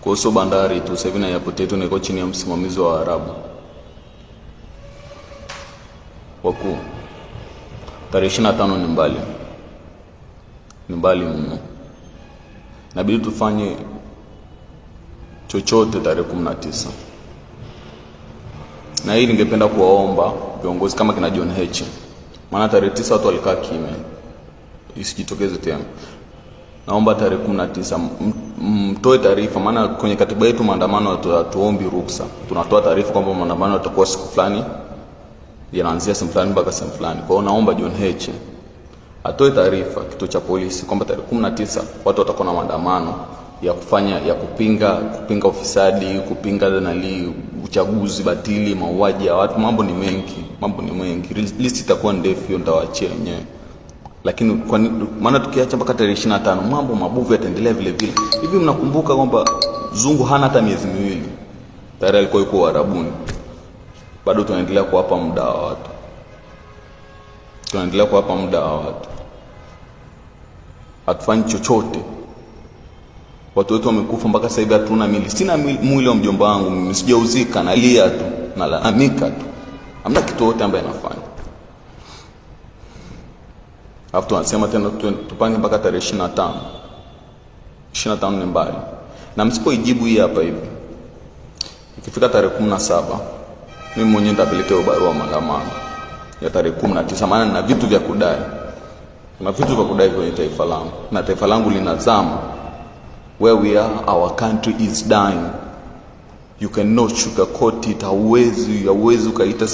Kwa hiyo sio bandari tu, sasa hivi na airport yetu iko chini ya msimamizi wa Waarabu wakuu. Tarehe 25 ni mbali, ni mbali mno. Inabidi tufanye chochote tarehe 19. Na hii ningependa kuwaomba viongozi kama kina John Heche, maana tarehe 9 watu walikaa kimya, isijitokeze tena. Naomba tarehe 19 mtoe taarifa, maana kwenye katiba yetu maandamano hatuombi ruksa, tunatoa taarifa kwamba maandamano yatakuwa siku fulani, yanaanzia sehemu fulani mpaka sehemu fulani. Kwa hiyo naomba John Heche atoe taarifa kituo cha polisi kwamba tarehe 19 watu watakuwa na maandamano ya kufanya ya kupinga ufisadi, kupinga nali uchaguzi batili, mauaji ya watu. Mambo ni mengi, mambo ni mengi, list itakuwa ndefu, hiyo nitawaachia wenyewe. Lakini kwa maana tukiacha mpaka tarehe 25 mambo mabovu yataendelea vile vile. Hivi mnakumbuka kwamba Zungu hana hata miezi 2 tayari alikuwa yuko Uarabuni. Bado tunaendelea kuwapa muda wa watu, tunaendelea kuwapa muda wa watu, hatufanyi chochote. Watu wetu wamekufa mpaka sasa hivi hatuna mili. Sina mwili wa mjomba wangu mimi, sijauzika, nalia tu, nalalamika tu, hamna kitu yote ambaye anafanya. Alafu tunasema tena tupange mpaka tarehe 25. 25 ni mbali, na msipoijibu hii hapa hivi, ikifika tarehe 17 mimi mwenyewe nitapeleka hiyo barua maandamano ya tarehe 19, maana nina vitu vya kudai, kuna vitu vya kudai kwenye taifa langu, na taifa langu linazama. Where we are, our country is dying. You cannot sugarcoat it. Hauwezi ukaita